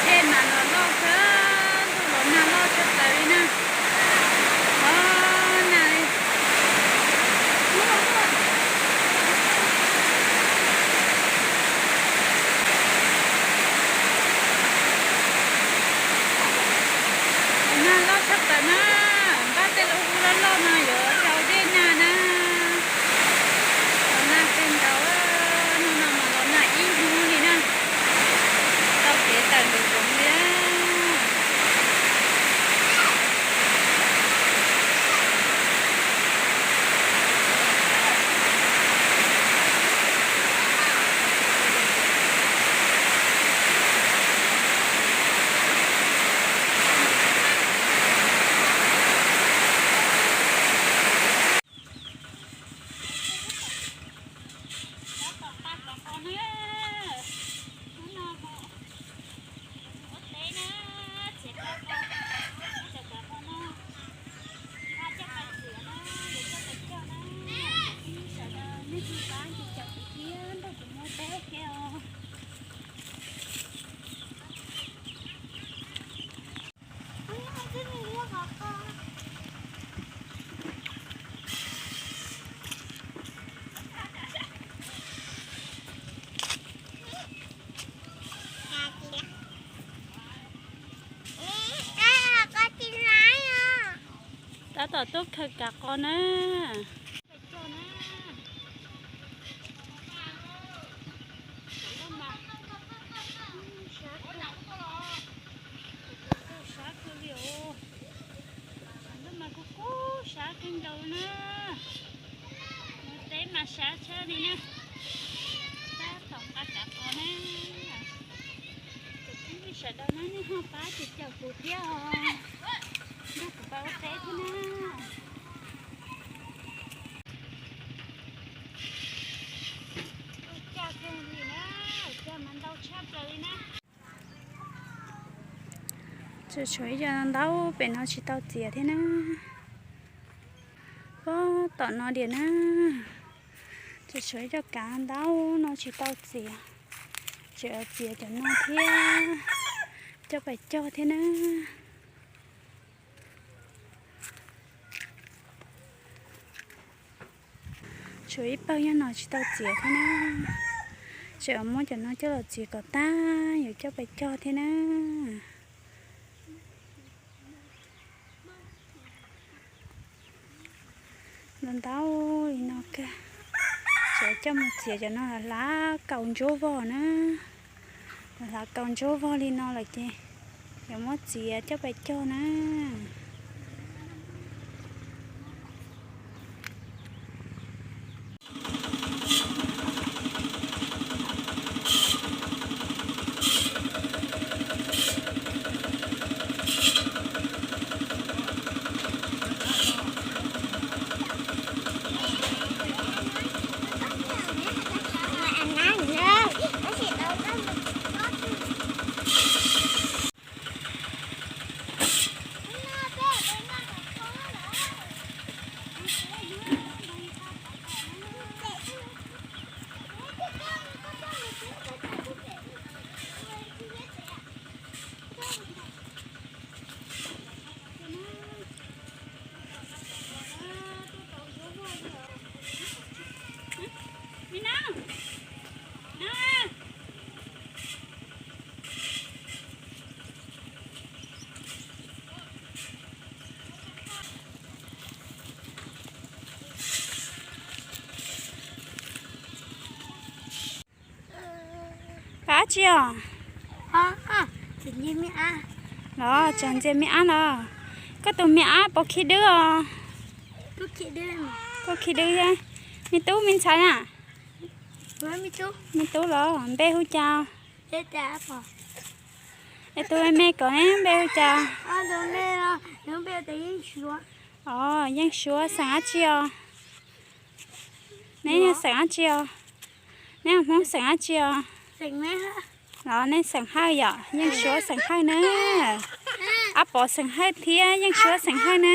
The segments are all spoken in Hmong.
Dej mas los loj kawg, ntuj los nag loj tshaj plaws li na. Os, nag li. Nag loj tshaj plaws na, npaj tej lub hub loj loj no yuav rau dej nag na. Los nag kawg nkaus, hnub no mas los nag ib hnub li na. Tau kev tawm nkaus zoov li. Ua teb na, txiav kav qos, cov kav qos no, nqa coj pais txiav na, yuav coj pais cog na. Sawv daws nej tus pab ces caum kuv thiab nrog kuv muab teb thiab os. Tab tom tuaj khaws kav qos na. Sab kawg li os. Ntuj mas kuj kub sab kawg nkaus na. Mus teb mas sab tshaj li na. Tab tom nqa kav qos na. Cov phooj ywg sawv daws na, nej ho pab ces caum kuv thiab os, nrog kuv pab ua teb thiab na. Ua cas kawg li na, ua cas mas ntau tshaj plaws li na. Tseem tshuav ib co ntaub pem no tsis tau txiav thiab na. Pob tom no diam na. Tseem tshuav ib co kav ntaub no tsis tau txiav. Tseem txiav cov no thiab coj pais cog thiab na. Tshuav ib pawg nyob no tsis tau txiav thiab na. Tseem muab cov no coj los txiav kom tag yuav coj pais cog thiab na. Ntau ntau li no kawg. Tseem coj mus txiav cov no hlav kaus ntsuab vog na. Hlav kaus ntsuab vog li no lawm ces yuav muab txiav coj pais cog na. Tsi os? Los tseem ntxias me ab los? Koj tus me ab puas khib dwb os? Koj khib dwb thiab. Me tub me ntxhais na? Me tub los npe hu cas? Es tus me me kom ne npe hu cas? Os, Yeej Suav, xeem dab tsi os? Neb yog xeem dab tsi os? Neb yog Hmoob xeem dab tsi os? Los nej xeem Hawj yom? Yeej Suav xeem Hawj na. Ab Pov xeem Hawj thiab Yeej Suav xeem Hawj na.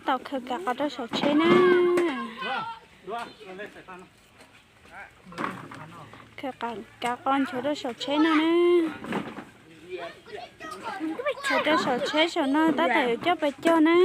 tau khaws kav qos rau saum tsheb na. Khaws kav qos nchuav rau saum tsheb no na. Khaws rau saum tsheb saum no tab tom yuav coj pais cog na.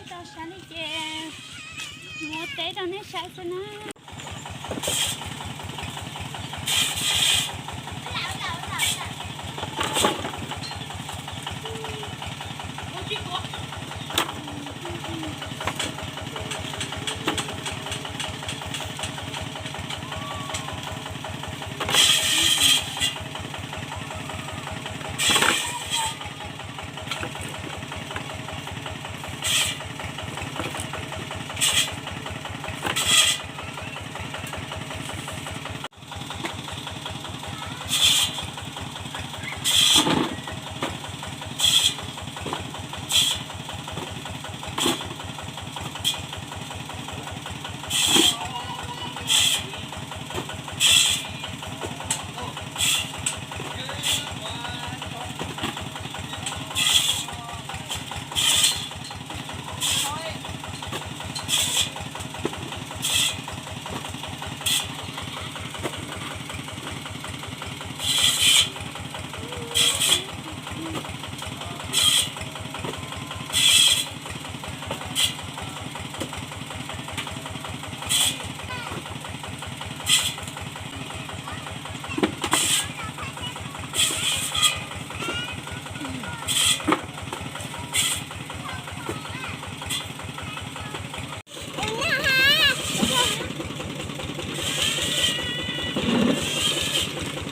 Tau saib li ces muab teb rau nej saib xwb na.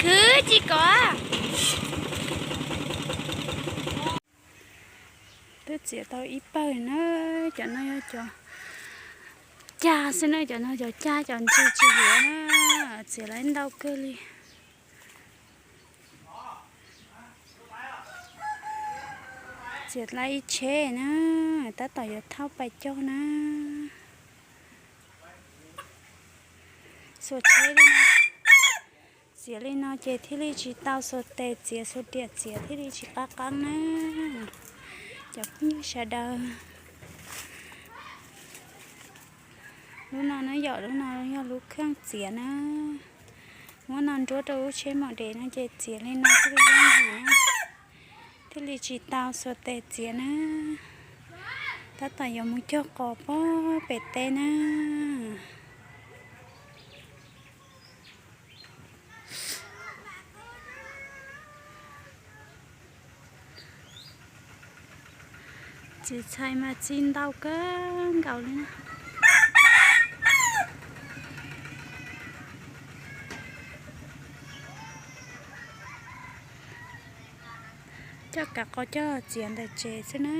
Khwv tsis kom. Twb txiav tau ib pawg na, cov no yog cov cag xwb na, cov no cov cag cov ntsis tsis yuav na, txiav lawm ntau kawg li. Txiav lawm ib tsheb na, tab tom yuav thauj pais cog na. Xuas tsheb li no, txiav li no ces thiaj li tsis tau xuas tes txiav xuas riam txiav thiaj li tsis qab qeeb na. Cov phooj ywg sawv daws, lub no na yom, lub no yog lub kheej txiav na. Muab no nruab rau lub tsheb maum dev no ces txiav li no thiaj li yooj yim na, thiaj li tsis tau xuas tes txiav na. Tab tom yuav mus cog qos pog pem teb na. Txiv txhais mas txi ntau kawg nkaus li na. Coj kav qos coj txiav ntawm tsev xwb na.